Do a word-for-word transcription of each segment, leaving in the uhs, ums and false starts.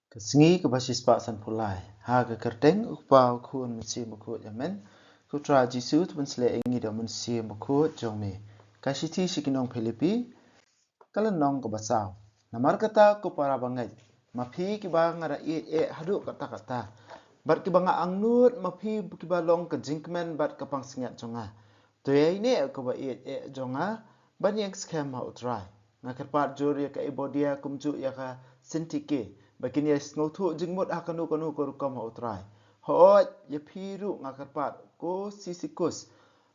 Ka sngi kaba shispah sanphew lai. Ha ka kyrteng u Kpa, u Khun, u Mynsiem Bakhuid. Amen. Ko Trai Jisu, to pynshlur ïa ngi da u Mynsiem Bakhuid jong me. Ka shithi sha ki nong Philippi, ka lynnong kaba saw. Namar kata ko para bangeit, ma phi kiba nga da ïeit eh haduh katta katta, bad kiba nga angnud, ma phi kiba long ka jingkmen bad ka pansngiat jong nga, to ïaineh ko ba ïeit eh jong nga ban ïeng skhem ha u Trai. Nga kyrpad jur ïa ka Euodia kumjuh ïa ka Sintike, ba kin ïa sngewthuh jingmut ha kano kano ka rukom ha u Trai. Hooid, ïa phi ruh nga kyrpad, ko Tychicus,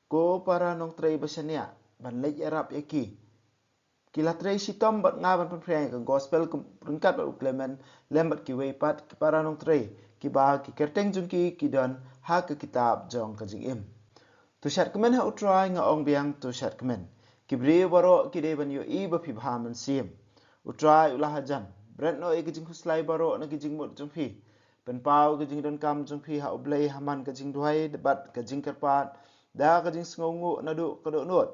ko para nongtrei ba shaniah, ban leit ïarap ïa ki. Ki la trei shitom bad nga ban pynphriang ïa ka gospel kum ryngkat bad u Klement, lem bad kiwei pat ki para nongtrei kiba ki kyrteng jong ki ki don ha ka kitab jong ka jingim. To shad kmen ha u Trai, nga ong biang, to shad kmen. Ki briew baroh ki dei ban ïohi ba phi bha mynsiem. U Trai u la hajan. Bret noh ïa ka jingkhuslai baroh na ki jingmut jong phi. Pynpaw ka jingdonkam jong phi ha u Blei ha man ka jingduwai bad ka jingkyrpad, da ka jingsngewnguh naduh ka dohnud.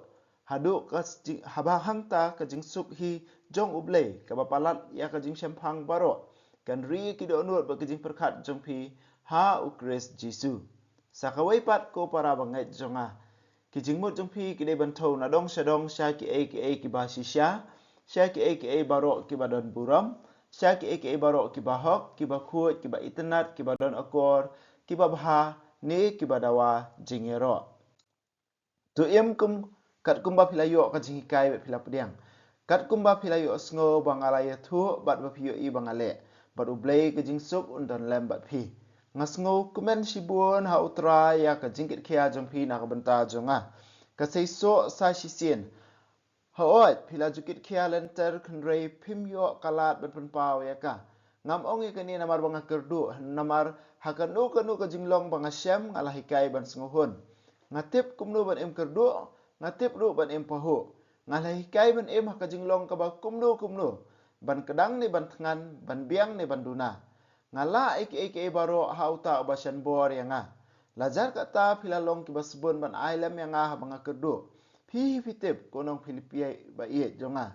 Haduh ka jing-, haba hangta ka jingsuk hi jong u Blei, kaba palat ïa ka jingshemphang baroh, kan ri ïa ki dohnud bad ka jingpyrkhat jong phi ha u Khrist Jisu. Sa kawei pat, ko para bangeit jong nga, ki jingmut jong phi ki dei ban thew na dong sha dong sha kiei kiei kiba shisha, sha kiei kiei baroh kiba don burom, sha kiei kiei baroh kiba hok, kiba khuid, kiba itynnad, kiba don akor, kiba bha, ne kiba dawa jingïaroh. To im kum, katkum ba phi la ïoh ka jinghikai bad phi la pdiang. Katkum ba phi la ïohsngew ba nga la ïathuh bad ba phi ïohi ba nga leh, bad u Blei ka jingsuk un don lem bad phi. Nga sngewkmen shibun ha u Trai ïa ka jingkitkhia jong phi na ka bynta jong nga. Ka seisoh sa shisien. Hooid, phi la ju kitkhia lynter, hynrei phim ïoh ka lad ban pynpaw ïa ka. Ngam ong ïa kane namar ba nga kyrduh, namar ha kano kano ka jinglong ba nga shem, nga la hikai ban sngewhun. Nga tip kumno ban im kyrduh, nga tip ruh ban im pahuh. Nga la hikai ban im ha ka jinglong kaba kumno kumno, ban kdang ne ban thngan, ban biang ne ban duna. Nga lah ïa kiei kiei baroh ha uta uba shan bor ïa nga. Lajar kata phi la long kiba sbun ban ai lem ïa nga haba nga kyrduh. Phi hi phi tip, ko nong Philippi ba ïeit jong nga,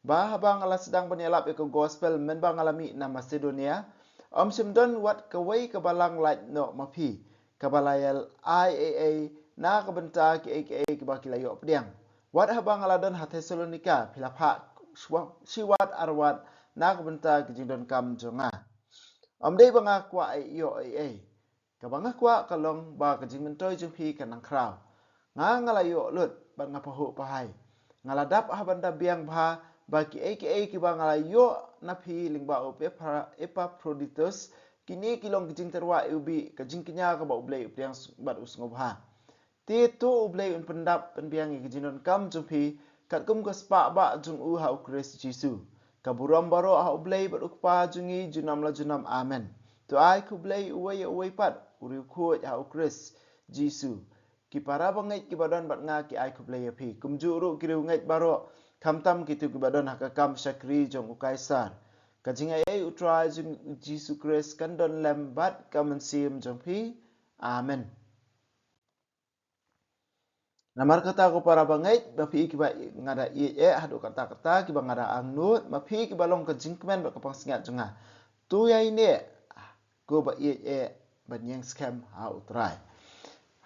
ba haba nga la sdang ban ïalap ïa ka gospel mynba nga la mih na Masedonia, ym shym don wat kawei kaba lang lait noh ma phi, kaba la ïa ai ei ei na ka bynta kiei kiei kiba ki la ïoh pdiang. Wat haba nga la don ha Thessalonika, phi la phah shwa-, shiwat arwat na ka bynta ki jingdonkam jong nga. Ym dei ba nga kwah ïoh ei ei. Kaba nga kwah ka long ba ka jingmyntoi jong phi kan nang khraw. Nga, nga la ïoh lut bad nga pahuh pahai. Nga la dap ha ban da biang bha ba kiei kiei kiba nga la ïoh na phi lyngba u Epapra-, Epaphroditus, kine ki long ka jingtyrwa iwbih, ka jingkñia kaba u Blei u pdiang s-, bad u sngewbha. Te to u Blei un pyndap pynbiang ïa ka jingdonkam jong phi, katkum ka spah bah jong u ha u Khrist Jisu. Ka burom baroh ha u Blei bad u Kpa jong ngi junom la junom. Amen. To ai khublei uwei ïa uwei pat, u riewkhuid ha u Khrist Jisu. Ki para bangeit kiba don bad nga ki ai khublei ïa phi. Kumjuh ruh ki riewngeit baroh, khamtam kito kiba don ha ka kam shakri jong u Kaisar. Ka jingaiei u Trai jong Jisu Khrist kan don lem bad ka mynsiem jong phi. Amen. Namar kata ko para bangeit, ba phi kiba nga da ïeit eh haduh katta katta, kiba nga da angnud, ma phi kiba long ka jingkmen bad ka pansngiat jong nga, to ïaineh ko ba ïeit eh ban ïeng skhem ha u Trai.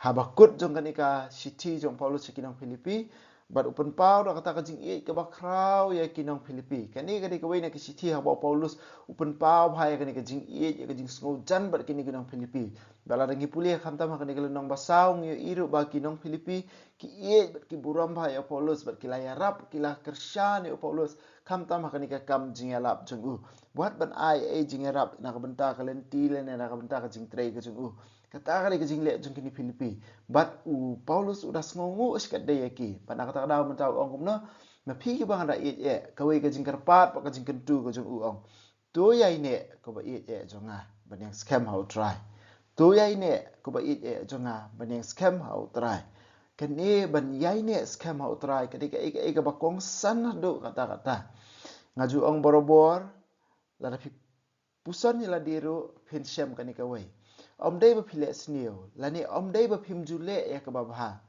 Haba kut jong kane ka shithi jong Paulus sha ki nong Philippi, bad u pynpaw da kata ka jingïeit kaba khraw ïa ki nong Philippi. Kane ka dei kawei na ki shithi haba u Paulus u pynpaw bha ïa kane ka jingïeit, ïa ka jingsngewjan bad kine ki nong Philippi. Bad lada ngi pule khamtam ha kane ka lynnong ba saw, ngi ïohi ruh ba ki nong Philippi ki ïeit bad ki burom bha ïa u Paulus, bad ki la ïarap, ki la kyrshan ïa u Paulus khamtam ha kane ka kam jingïalap jong u. Wat ban ai ei jingïarap na ka bynta ka lynti lane na ka bynta ka jingtrei ka jong u. Kata ka dei ka jingleh jong kine Philippi. Bad u Paulus u da sngewnguh shikatdei ïa ki. Bad na kata ka daw mynta u ong kumno? Ma phi kiba nga da ïeit eh, kawei ka jingkyrpad bad ka jingkyntu ka jong u, ong, to ïaineh ko ba ïeit eh jong nga ban ïeng skhem ha u Trai. To ïaineh ko ba ïeit eh jong nga ban ïeng skhem ha u Trai. Kane ban ïaineh skhem ha u Trai ka dei kaei kaei kaba kongsan haduh katta katta. Nga ju ong barabor, lada phi puson ïa lade ruh phin shem kane kawei. Ym dei ba phi leh sniew, lane ym dei ba phim ju leh ïa kaba bha.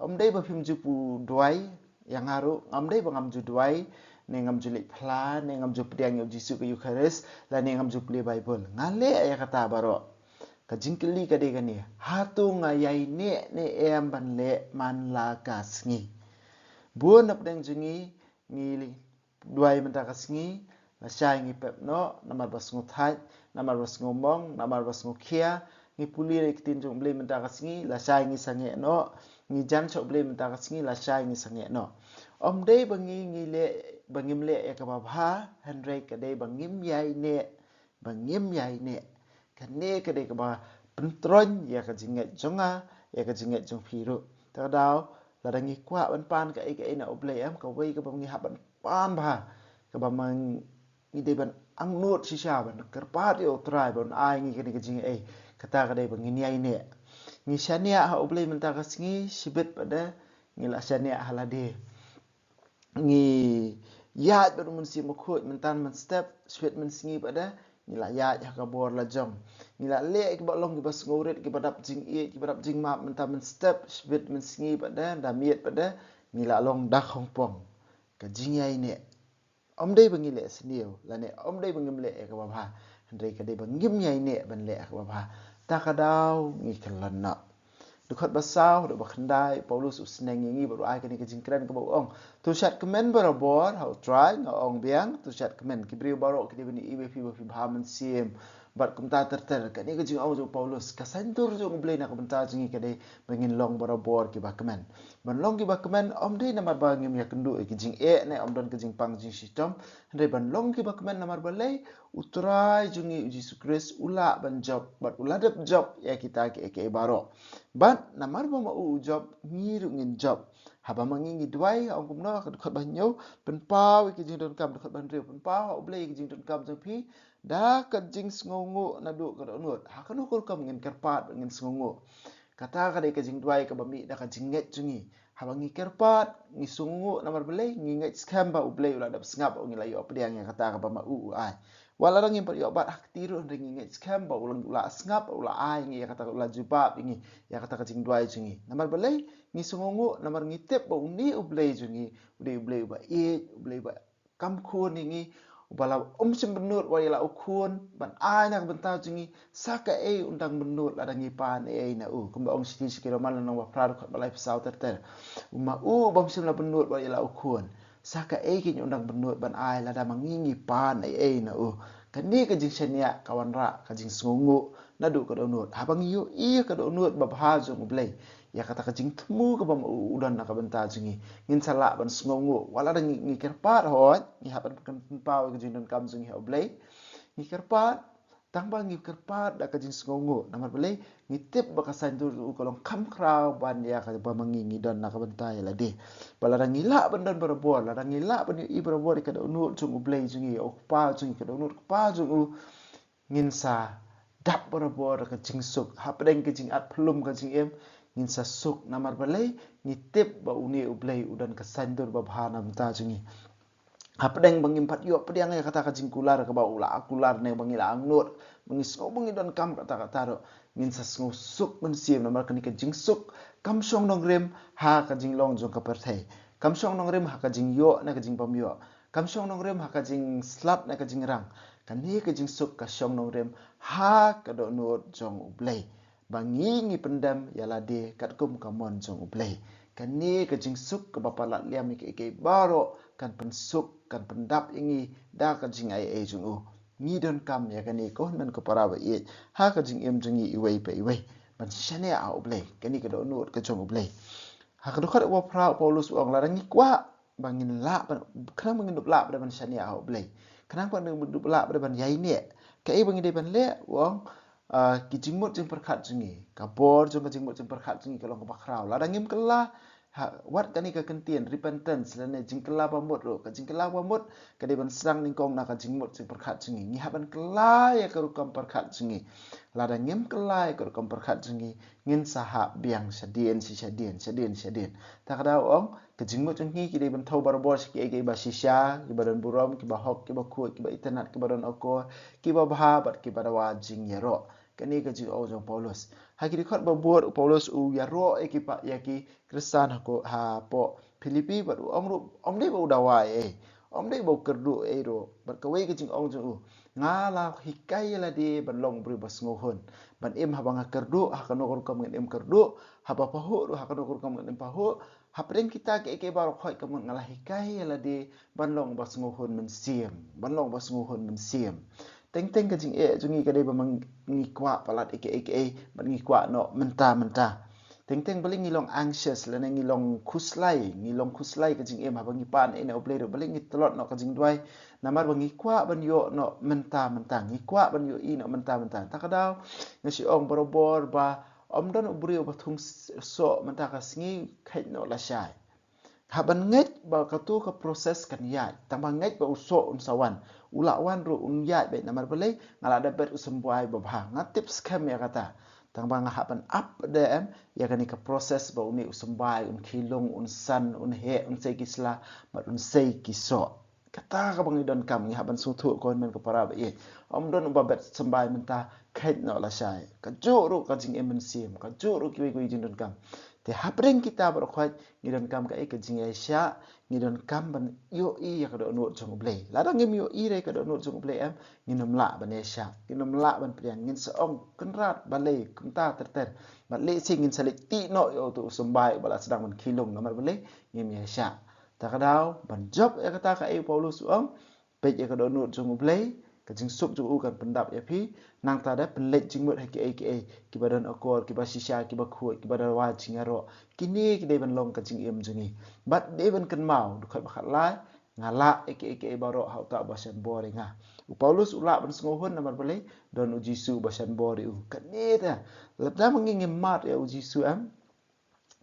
Ym dei ba phim ju pu duwai ïa nga ruh, ym dei ba ngam ju duwai ne ngam ju leit phla, ne ngam ju pdiang ïa u Jisu ka Eukharist, lane ngam ju pule Baibl. Nga leh ïa kata baroh. Ka jingkylli ka dei kane, hato nga ïaineh ne em ban leh man la ka sngi? Bun na pdeng jong ngi, ngi duwai mynta ka sngi, lashai ngi pep noh, namar ba sngewthait, namar ba sngewmong, namar ba sngewkhia, ngi pule ïa ka ktien jong U Blei mynta ka sngi, lashai ngi sangeh noh, ngi jan sha U Blei mynta ka sngi, lashai ngi sangeh noh. Ym dei ba ngi, ngi leh, ba ngim leh ïa kaba bha, hynrei ka dei ba ngim ïaineh, ba ngim ïaineh. Kane ka dei kaba pyntroiñ ïa ka jingngeit jong nga, ïa ka jingngeit jong phi ruh. Te ka daw, lada ngi kwah ban pan kaei kaei na U Blei, em, kawei kaba ngi hap ban pan bha, kaba ma ngi dei ban angnud shisha, ban kyrpad ïa U Trai ban ai ngi kane ka jingaiei. Kata ka dei ba ngin ïaineh. Ngi shaniah ha U Blei mynta ka sngi, shibit pat de ngi la shaniah ha lade. Ngi ïaid bad U Mynsiem Bakhuid mynta mynstep, shibit mynsngi pat de ngi la ïaid ha ka bor la jong. Ngi la leh kiba long kiba sngewrit, kiba dap jingïeit, kiba dap jingmap mynta mynstep, shibit mynsngi pat de, da miet pat de ngi la long da khongpong. Ka jingïaineh. Ym dei ba ngi leh sniew, lane ym dei ba ngim leh ïa kaba bha, hynrei ka dei ba ngim ïaineh ban leh ïa kaba bha. Ta ka daw ngi kyllon noh. Dkhot ba saw haduh ba khyndai, Paulus u sneng ïa ngi bad u ai kane ka jingkren kaba u ong: To shad kmen barabor ha U Trai, nga ong biang, to shad kmen. Ki briew baroh ki dei ban ïohi ïa phi ba phi bha mynsiem. Bad kumta ter ter, kane ka jingong jong u Paulus, ka saiñdur jong U Blei na ka bynta jong ngi ka dei ba ngin long barabor kiba kmen. Ban long kiba kmen ym dei namar ba ngim ïakynduh ïa ki jingeh ne ym don ka jingpang jingshitom, hynrei ban long kiba kmen namar balei? U Trai jong ngi U Jisu Khrist u lah ban jop bad u la dep jop ïa kita kiei kiei baroh. Bad namar ba ma u u jop, ngi ruh ngin jop. Haba ma ngi ngi duwai, ong kumno ka dkhot ba hynñiew, pynpaw ïa ki jingdonkam, dkhot ba hynriew, pynpaw ha U Blei ïa ki jingdonkam jong phi da ka jingsngewnguh naduh ka dohnud. Ha kano ka rukom ngin kyrpad, ngin sngewnguh? Kata ka dei ka jingduwai kaba mih da ka jingngeit jong ngi. Haba ngi kyrpad, ngi sngewnguh namar balei? Ngi ngeit skhem ba U Blei u la dep sngap, ngi la ïoh pdiang ïa kata kaba ma u u ai. Wat la dang ngim pat ïoh bat ha kti ruh, hynrei ngi ngeit skhem ba u la, u la sngap, u la ai ngi ïa kata, u la jubab ïa ngi ïa kata ka jingduwai jong ngi. Namar balei? Ngi sngewnguh namar ngi tip ba une U Blei jong ngi u dei U Blei uba ïeit, U Blei uba kam khun ïa ngi, uba la um shym bynnud wat ïa la u khun ban ai na ka bynta jong ngi, sa kaei un dang bynnud lada ngi pan ei ei na u. Kumba ong shithi sha ki Roman lynnong ba phra dkhot ba laiphew saw ter ter. U ma u uba um shym la bynnud wat ïa la u khun, sa kaei keiñ un dang bynnud ban ai lada ma ngi ngi pan ei ei na u. Kane ka jingshaniah ka wanrah ka jingsngewnguh naduh ka dohnud. Haba ngi ïohi ïa ka dohnud babha jong U Blei, ïa kata ka jingthmu kaba ma u u don na ka bynta jong ngi, ngin sa lah ban sngewnguh. Wat la dang ngi, ngi kyrpad, hooid ngi hap ban pynpaw ïa ka jingdonkam jong ngi ha U Blei. Ngi kyrpad, tang ba ngi kyrpad da ka jingsngewnguh. Namar balei? Ngi tip ba ka saiñdur jong u ka long kham khraw ban ïa kaba ma ngi ngi don na ka bynta ïa lade. Ba la dang ngi lah ban don barabor, la dang ngi lah ban ïohi barabor ïa ka dohnud jong U Blei jong ngi, U Kpa jong ngi, ka dohnud Kpa jong u, ngin sa dap barabor ka jingsuk. Hapdeng ka jingat phlum ka jingim, ngin sa suk namar balei? Ngi tip ba une U Blei u don ka saiñdur babha na bynta jong ngi. Hapdeng ba ngim pat ïoh pdiang ïa kata ka jingkular kaba u la kular ne ba ngi la angnud, ba ngi sngew ba ngi donkam kata kata ruh, ngin sa sngew suk mynsiem namar kane ka jingsuk kam shong nongrim ha ka jinglong jong ka pyrthei. Kam shong nongrim ha ka jingïoh ne ka jingbymïoh. Kam shong nongrim ha ka jingslap ne ka jingrang. Kane ka jingsuk ka shong nongrim ha ka dohnud jong U Blei, ba ngi ngi pyndem ïa lade katkum ka mon jong U Blei. Kane ka jingsuk kaba palat liam ïa kiei kiei baroh kan pynsuk, kan pyndap ïa ngi da ka jingaiei jong u. Ngi donkam ïa kane, ko hynmen ko para ba ïeit, ha ka jingim jong ngi iwei pa iwei, ban shaniah ha U Blei. Kane ka dohnud ka jong U Blei. Ha ka dkhot ba phra u Paulus u ong, lada ngi kwah ba ngin lah ban, khnang ba ngin dup lah ba dei ban shaniah ha U Blei, khnang ba ngin dup lah ba dei ban ïaineh, kaei ba ngi dei ban leh? U ong, ah, ki jingmut jingpyrkhat jong ngi, ka bor jong ka jingmut jingpyrkhat jong ngi ka long kaba khraw. Lada ngim kylla, ha, wat kane ka kyntien repentance lane jingkylla bamut ruh, ka jingkylla bamut ka dei ban sdang nyngkong na ka jingmut jingpyrkhat jong ngi. Ngi hap ban kylla ïa ka rukom pyrkhat jong ngi. Lada ngim kylla ïa ka rukom pyrkhat jong ngi, ngin sa hap biang shadien shi shadien, shadien shadien. Ta ka daw u ong, ka jingmut jong ngi ki dei ban thew barabor sha kiei kiei ba shisha, kiba don burom, kiba hok, kiba khuid, kiba itynnad, kiba don akor, kiba bha bad kiba dawa jingïaroh. Kane ka jingong jong u Paulus. Ha ki dkhot ba bud u Paulus u ïaroh ïa ki pa, ïa ki Khristan ha ko, hapoh Philippi bad u ong ruh, ym dei ba u dawa ei ei. Ym dei ba u kyrduh ei ruh. Bad kawei ka jingong jong u, nga la hikai ïa lade ban long u briew ba sngewhun, ban im haba nga kyrduh, ha kano ka rukom ngan im kyrduh, haba pahuh ruh ha kano ka rukom ngan im pahuh. Hapdeng kita kiei kiei baroh khoit, ka mut nga la hikai ïa lade ban long ba sngewhun mynsiem, ban long ba sngewhun mynsiem. Teng teng ka jingeh jong ngi ka dei ba ma ngi kwah palat ïa kiei kiei, bad ngi kwah noh mynta mynta. Teng teng balei ngi long anxious, lane ngi long khuslai, ngi long khuslai ka jingim, haba ngi pan ïa U Blei ruh balei ngi tlot noh ka jingduwai. Namar ba ngi kwah ban ïoh noh mynta mynta, ngi kwah ban ïohi noh mynta mynta. Ta ka daw nga shu ong barabor ba ym don u briew ba thung s- soh mynta ka sngi, khait noh lashai. Haba ngeit ba katu ka process kan ïaid, tang ba ngeit ba u soh un sa wan, u la wan ruh un ïaid beit. Namar balei? Nga la da bet u symbai babha, nga tip skhem ïa kata. Tang ba nga hap ban ap de em ïa kane ka process ba une u symbai un khie lung, un san, un heh, un sei ki sla, bad un sei ki soh. Kata kaba ngi donkam, ngi hap ban sngewthuh ko hynmen ko para ba ïeit. Ym don uba bet symbai mynta, khait noh lashai. Kajuh ruh ka jingim mynsiem, kajuh ruh kiwei kiwei jingdonkam. Te hapdeng kita baroh khoit, ngi donkam kaei? Ka jingïaishah. Ngi donkam ban ïohi ïa ka dohnud jong U Blei. Lada ngim ïohi re ka dohnud jong U Blei em, ngin ym lah ban ïaishah, ngin ym lah ban pdiang, ngin sa ong, Kynrad, balei kumta ter ter? Bad lehse ngin sa leit tih noh ïa utu u symbai uba la sdang ban khie lung. Namar balei? Ngim ïaishah. Ta ka daw ban jop ïa kata, kaei u Paulus u ong? Peit ïa ka dohnud jong U Blei, ka jingsuk jong u kan pyndap ïa phi. Nangta da pynleit jingmut ha kiei kiei kiba don akor, kiba shisha, kiba khuid, kiba dawa jingïaroh. Kine ki dei ban long ka jingim jong ngi. Bad dei ban kynmaw, dkhot ba khatlai, nga lah ïa kiei kiei baroh ha uta uba shan bor ïa nga. U Paulus u lah ban sngewhun namar balei? Don U Jisu uba shan bor ïa u. Kane te, lada ma ngi ngim mad ïa U Jisu em,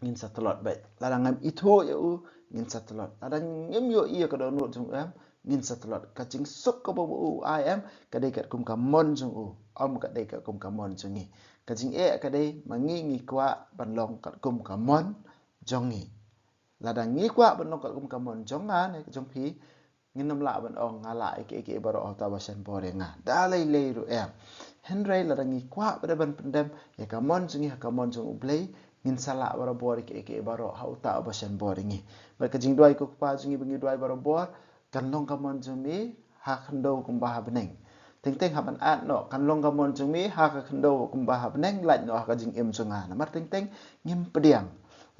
ngin sa tlot beit. Lada ngim ithuh ïa u, ngin sa tlot. Lada ngim ïohi ïa ka dohnud jong u em, ngin sa tlot. Ka jingsuk kaba u ai em, ka dei katkum ka mon jong u, ym ka dei katkum ka mon jong ngi. Ka jingeh ka dei ma ngi ngi kwah ban long katkum ka mon jong ngi. Lada ngi kwah ban long katkum ka mon jong nga ne jong phi, ngin ym lah ban ong nga lah ïa kiei kiei baroh ha uta uba shan bor ïa nga. Da lei lei ruh em. Hynrei lada ngi kwah pat ban pyndem ïa ka mon jong ngi ha ka mon jong U Blei, ngin sa lah barabor ïa kiei kiei baroh ha uta uba shan bor ïa ngi. Bad ka jingduwai ko Kpa jong ngi ba ngi duwai barabor, kan long ka mon jong me ha khyndew kumba ha bneng. Teng teng hap ban add noh, kan long ka mon jong me ha ka khyndew kumba ha bneng, lait noh ha ka jingim jong nga. Namar teng teng ngim pdiang.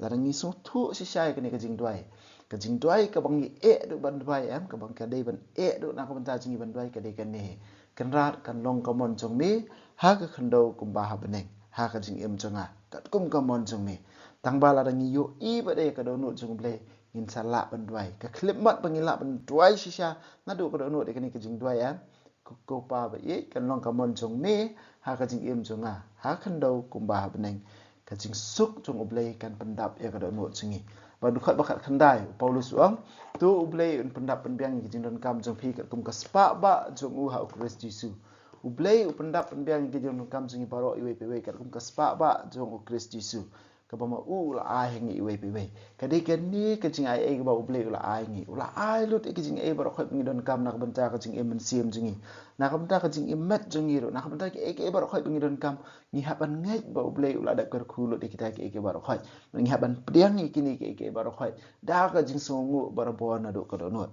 Lada ngi sngewthuh shisha ïa kane ka jingduwai, ka jingduwai kaba ngi eh duh ban duwai em, kaba ka dei ban eh duh na ka bynta jong ngi ban duwai ka dei kane: Kynrad, kan long ka mon jong me ha ka khyndew kumba ha bneng, ha ka jingim jong nga, katkum ka mon jong me. Tang ba lada ngi ïohi pat ïa ka dohnud jong U Blei, ngin sa lah ban duwai. Ka khyllipmat ba ngi lah ban duwai shisha naduh ka dohnud ïa kane ka jingduwai em: Ko, ko Pa ba ïeit, kan long ka mon jong me ha ka jingim jong nga ha khyndew kumba ha bneng. Ka jingsuk jong U Blei kan pyndap ïa ka dohnud jong ngi. Bad dkhot ba khatkhyndai, u Paulus u ong, to U Blei un pyndap pynbiang ïa ki jingdonkam jong phi katkum ka spah bah jong u ha U Khrist Jisu. U Blei u pyndap pynbiang ïa ki jingdonkam jong ngi baroh iwei pa iwei katkum ka spah bah jong U Khrist Jisu, kaba ma u u la ai ha ngi iwei pa iwei. Ka dei kane ka jingaiei kaba U Blei u la ai ngi. U la ai lut ïa ki jingaiei baroh khoit ba ngi donkam na ka bynta ka jingim mynsiem jong ngi, na ka bynta ka jingim met jong ngi ruh, na ka bynta kiei kiei baroh khoit ba ngi donkam. Ngi hap ban ngeit ba U Blei u la dep kyrkhu lut ïa kita kiei kiei baroh khoit. Ngi hap ban pdiang ïa kine kiei kiei baroh khoit da ka jingsngewnguh barabor naduh ka dohnud.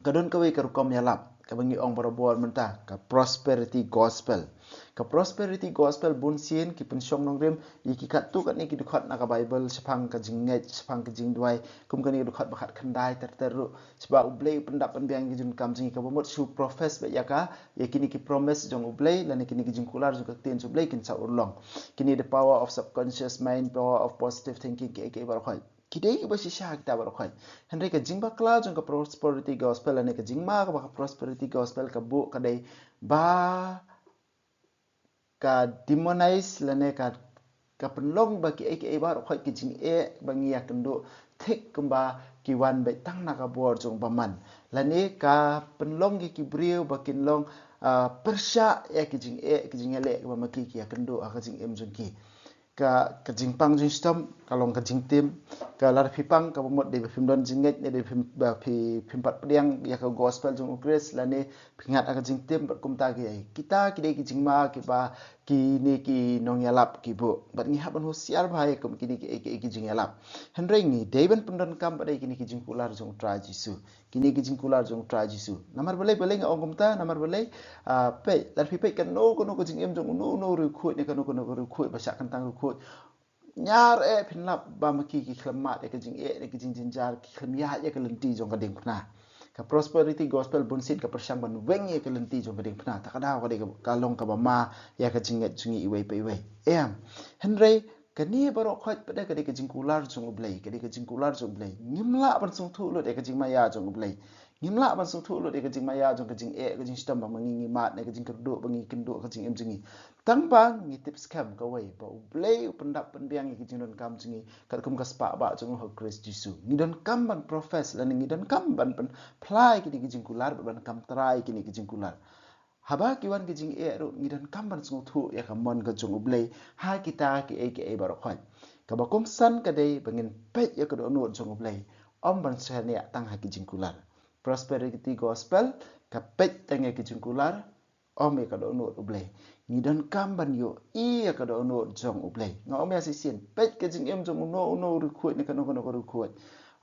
Ka don kawei ka rukom ïalap kaba ngi ong barabor mynta, ka prosperity gospel. Ka prosperity gospel bun sien ki pynshong nongrim ïa ki katto katne ki dkhot na ka Baibl shaphang ka jingngeit, shaphang ka jingduwai, kum kane ka dkhot ba khatkhyndai ter ter ruh. Shuwa U Blei u pyndap pynbiang ïa ki jingdonkam jong ngi, kaba mut shu profess beit ïa ka, ïa kine ki promise jong U Blei lane kine ki jingkular jong ka ktien jong U Blei kin sa urlong. Kine, the power of subconscious mind, power of positive thinking, kiei kiei baroh khoit. Ki dei kiba shisha kita baroh khoit. Hynrei ka jingbakla jong ka prosperity gospel lane ka jingma kaba ka prosperity gospel ka buh ka dei ba ka demonize lane ka, ka pynlong ba kiei kiei baroh khoit ki jingeh ba ngi ïakynduh thik kumba ki wan beit tang na ka bor jong u bymman. Lane ka pynlong ïa ki briew ba kin long, ah, pyrshah ïa ki jingeh, ki jingïaleh kiba ma ki ki ïakynduh ha ka jingim jong ki. Ka, ka jingpang jingshitom ka long ka jingtim, ka lada phi pang kaba mut dei ba phim don jingngeit ne dei phim, ba phi, phim pat pdiang ïa ka gospel jong u Khrist lane phi ngat ha ka jingtim bad kumta ki ei. Kita ki dei ki jingma kiba kine ki nongïalap ki buh. Bad ngi hap ban husiar bha ïa kum kine ki ei ki ei ki jingïalap. Hynrei ngi dei ban pyndonkam bad dei kine ki jingkular jong u Trai Jisu. Kine ki jingkular jong u Trai Jisu. Namar balei, balei nga ong kumta, namar balei, ah, peit, lada phi peit kano kano ka jingim jong uno uno u riewkhuid ne kano kano ka riewkhuid ba shah kyntang riewkhuid. Ñiar eh phin lap ba ma ki ki khlem mad ïa ka jingeh ne ka jingjynjar, ki khlem ïaid ïa ka lynti jong ka diengphna. Ka prosperity gospel bunsien ka pyrshang ban weng ïa ka lynti jong ka diengphna. Ta ka daw ka dei ka, ka long kaba ma ïa ka jingngeit jong ngi iwei pa iwei. Em. Hynrei kane baroh khoit pat de ka dei ka jingkular jong u Blei, ka dei ka jingkular jong u Blei. Ngim lah ban sngewthuh lut ïa ka jingmaïa jong u Blei. Ngim lah ban sngewthuh lut ïa ka jingmaïa jong ka jingeh, ka jingshitom ba ma ngi ngi mad ne ka jingkyrduh ba ngi kynduh ka jingim jong ngi. Tang ba ngi tip skhem kawei ba u Blei u pyndap pynbiang ïa ka jingdonkam jong ngi katkum ka spah bah jong u ha u Khrist Jisu. Ngi donkam ban profess lane ngi donkam ban pynphla ïa kine ki jingkular, ban kam trai ïa kine ki jingkular. Haba ki wan ki jingeh ruh ngi donkam ban sngewthuh ïa ka mon ka jong u Blei ha kita ki ei ki ei baroh khoit. Kaba kumsan ka dei ba ngin peit ïa ka dohnud jong u Blei, ym ban shaniah tang ha ki jingkular. Prosperity gospel ka peit tang ïa ki jingkular, ym ïa ka dohnud u Blei. Ngi donkam ban ïohi ïa ka dohnud jong u Blei. Nga ong ïa shisien, peit ka jingim jong uno uno u riewkhuid ne kano kano ka riewkhuid.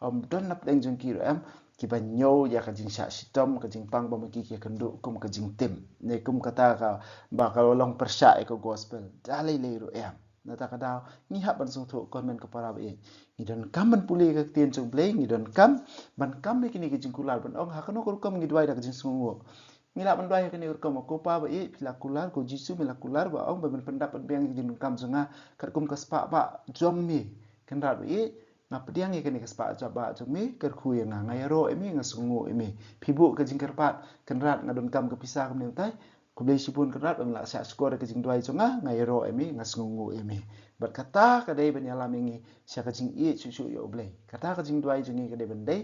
Ym don na pdeng jong ki ruh em kiba ñiew ïa ka jingshah shitom, ka jingpang ba ma ki ki kynduh kum ka jingtim ne kum kata kaba ka long pyrshah ïa ka gospel. Da lei lei ruh em. Na ta ka daw ngi hap ban sngewthuh, ko hynmen ko para ba ïeit. Ngi donkam ban pule ïa ka ktien jong u Blei, ngi donkam ban kam ïa kine ki jingkular, ban ong ha kano ka rukom ngi duwai da ka jingsngewnguh. Ngi lah ban duwai ha kane ka rukom, ko Pa ba ïeit, phi la kular, ko Jisu me la kular ba ong ba men pyndap pynbiang ïa ka jingdonkam jong nga katkum ka spah bah jong me. Kynrad ba ïeit, nga pdiang ïa kane ka spah bah jong me, kyrkhu ïa nga, nga ïaroh ïa me, nga sngewnguh ïa me. Phi buh ka jingkyrpad, Kynrad nga donkam ka pisa kumne kumtai. Khublei shibun Kynrad ba me la shah shkor ïa ka jingduwai jong nga, nga ïaroh ïa me, nga sngewnguh ïa me. Bad kata ka dei ban ïalam ïa ngi sha ka jingïeit shuh shuh ïa u Blei. Kata ka jingduwai jong ngi ka dei ban dei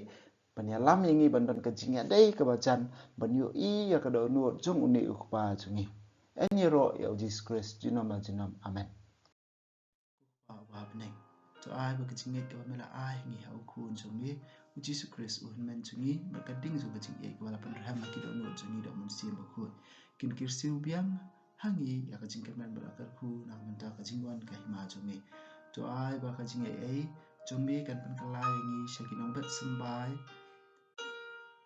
ban ïalam ïa ngi ban don ka jingïadei kaba jan, ban ïohi ïa ka dohnud jong une u Kpa jong ngi. Yn ïaroh ïa u Jisu Khrist junom la junom. Amen. Ko Kpa uba ha bneng, to ai ba ka jingngeit kaba me la ai ha ngi ha u Khun jong me u Jisu Khrist u Hynmen jong ngi, bad ka ding jong ka jingïeit kaba la pynrhem ha ki dohnud jong ngi da u Mynsiem Bakhuid, kin kyrsiew biang ha ngi ïa ka jingkyrmen bad la kyrkhu na ka bynta ka jingwan ka Hima jong me. To ai ba ka jingaiei jong me kan pynkylla ïa ngi sha ki nongbet symbai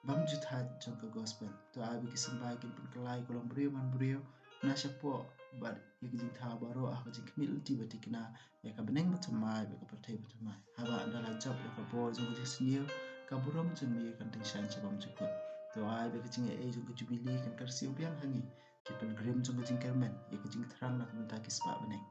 bymjukthait jong ka gospel. To ai ba ki symbai kin pynkylla ïa ka longbriew manbriew na shapoh bad ïa ka jingthaw baroh ha ka jingkhmih lynti ba thikna ïa ka bneng ba thymmai bad ka pyrthei ba thymmai. Haba ynda la jop ïa ka bor jong ka jingsniew, ka burom jong me kan tyngshaiñ sha bymjukut. To ai ba ka jingaiei jong ka Jubili kan kyrsiew biang ha ngi, ki pilgrim jong ka jingkyrmen ïa ka jingthrang na ka bynta ki spah bneng.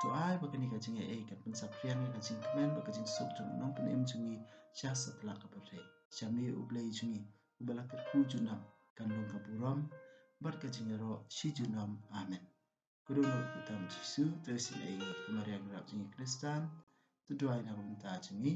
To ai ba kane ka jingaiei kan pynsaphriang ïa ka jingkmen bad ka jingsuk jong u Nongpynim jong ngi sha satlak ka pyrthei. Sha me u Blei jong ngi uba la kyrkhu junom, kan long ka burom bad ka jingïaroh shi junom. Amen. Ko dohnud kyrtam Jisu, to isynei ïa ngi, ko Maria nongrap jong ngi Khristan, to duwai na ka bynta jong ngi.